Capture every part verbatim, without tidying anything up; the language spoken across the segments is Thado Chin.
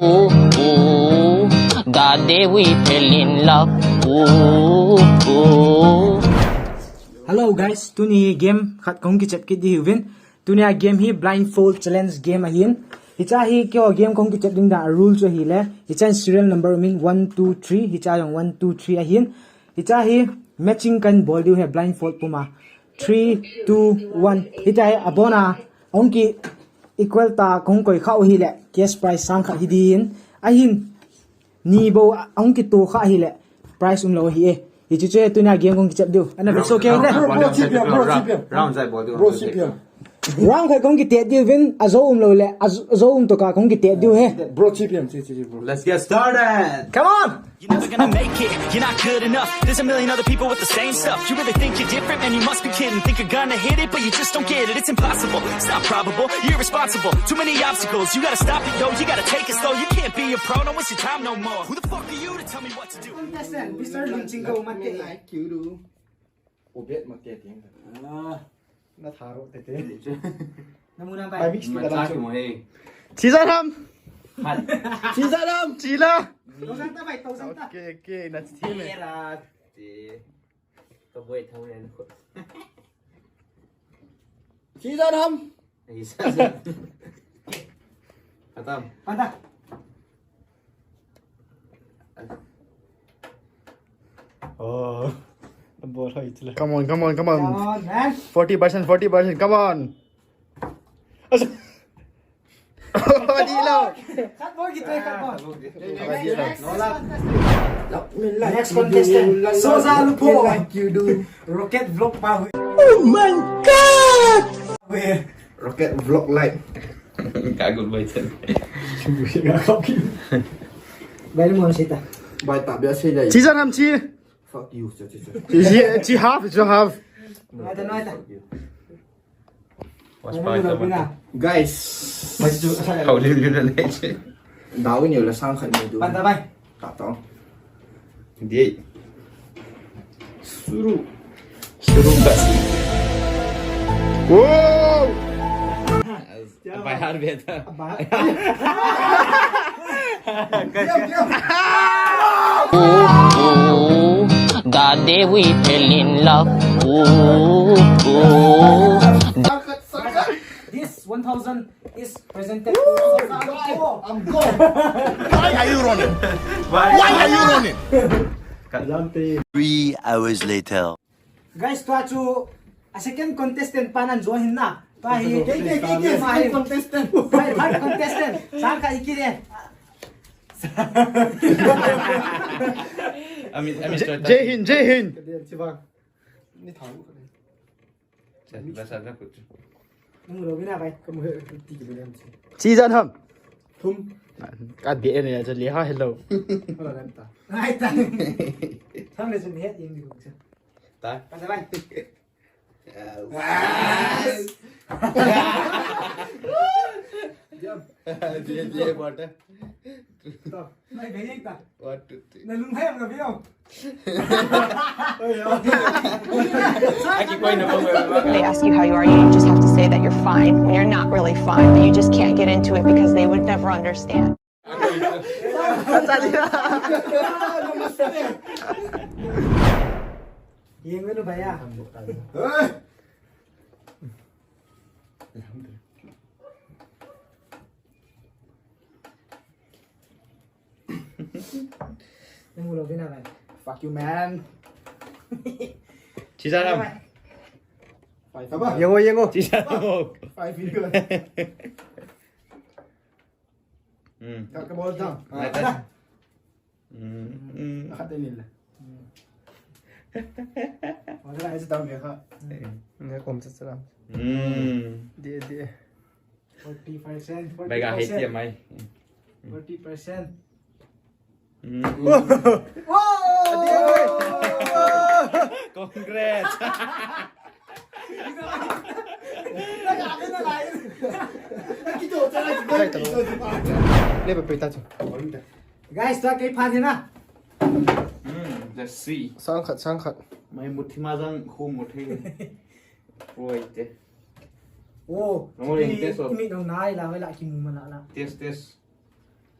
Ooh, ooh, that day we fell in love. Ooh, ooh. Hello guys, tuni game khat kahung kichep kit ding ahiuvin. Tuni a game hi blindfold challenge game ahin. Hiche hi keiho game kahung kichep ding dan a rule chu ahile, hiche a serial number umin one, two, three, hiche a jong one, two, three ahin. Hiche hi matching kahin bol diu ahi blindfold puma. Three, two, one. Hiche hi abona ahung ki equal ta kahung koi khah u ahile cash prize sang khat hi din. Ahin ni bou ahung kito khah ahile prize umlou ahi e. Hiche chu tuni a game kahung kichep diu. Ana ve so ke le. Bro, bro, C P M, bro, C P M. Round jai bol diu. Bro, C P M. Round khat kahung kitet diu vin, ajou umlou le, ajou um toh kahung kitet diu ahi. Bro, C P M, C P M, bro. Let's get started. Come on. You're never gonna make it, you're not good enough. There's a million other people with the same stuff. You really think you're different? Man, you must be kidding. Think you're gonna hit it, but you just don't get it. It's impossible, it's not probable. You're irresponsible, too many obstacles. You gotta stop it, yo, you gotta take it slow. You can't be a pro, don't waste your time no more. Who the fuck are you to tell me what to do? Contestant, Mister Lun Chingko, mate. Like you do. Obet mate ting. Ah. Na tharo tete. Namuna bai. Bai mix kita langsung. Chi jan ham. Chi jan ham. Chi la. Thousand ta bai, thousand ta. Okay, okay, na chi me. Era te. Ka boi thau len. Chi jan ham. Isa sa. Khatam. Panda. Oh. Bol hoi chula. Come on, come on, come on. Come on, man. Forty percent, forty percent, come on. Asa. Oh, di lo. Khat bol kit, khat bol. Next contestant. Soja Lupo. Like you do. Rocket vlog pa. Oh my God. Rocket vlog like. Kagul bai chen. Bai mo sita. Bai ta bia sei dai. Chi jan ham chi. Fuck you, chi, chi, chi. Chi, chi half, chi half. Noita, noita. Guys. Hau liu liu na le chi. Dau ni la sang khat ni du. Panda bai. Ta ta. Di. Suru. Suru ka. Wow! By heart beta. By heart. Ooh, ooh, that day we fell in love. Ooh, ooh. This one thousand is presented to Sosa Lupo. I'm gone. Why are you running? Why are you running? Three hours later. Guys, tua chu a second contestant pa nan join hin na. Tua hi. Ke, ke, ke, ke, second contestant. Tua hi third contestant. Sang khat hi kit e. Amit, Amit, Jai, Jai Hind, Jai Hind. Ni thang. Chi jan ham. Thum. Ka de ne ya, chale ha, hello. Ai ta. Thang le chun he yeng ni ko. Ta. Ta bai. Yes. Jump. Ye, ye, water. Stop. Nai, bai ta. One, two, three. Na lung hai am na biyo. Aki koi na bang. They ask you how you are, you just have to say that you're fine when you're not really fine, but you just can't get into it because they would never understand. Yeng nu bhaiya. Fuck you, man. Chi jan ham. Five. Yeng o, yeng o. Chi jan ham. Five million. Hmm. Ka, ka bol jam. Nai ta. Hmm, hmm. Khat te nil. Wala, isa tao me kha. Ngai kom sa sa. Hmm. Di, di. Forty percent, bai ga hai forty percent. Ti mai. Forty percent. Hmm. Wow! Congrats. Guys, tua kei phan hi na. Hmm, let's see. Sang khat, sang khat. Mai muthi ma jang khu muthi. Oi te. Oh, nong ring test o. Kimi nong nai la, wei la kimu ma la la. Test, test.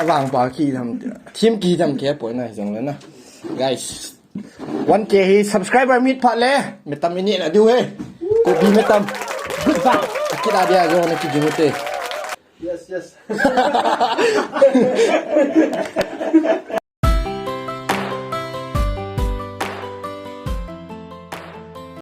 Avang pa ki tham, thim ki tham ke poi na jong le na. Guys, one K hi subscriber mit phat le, metam ini na diu he. Ko bi metam. Goodbye. Kita dia jo na ki jingute. Yes, yes.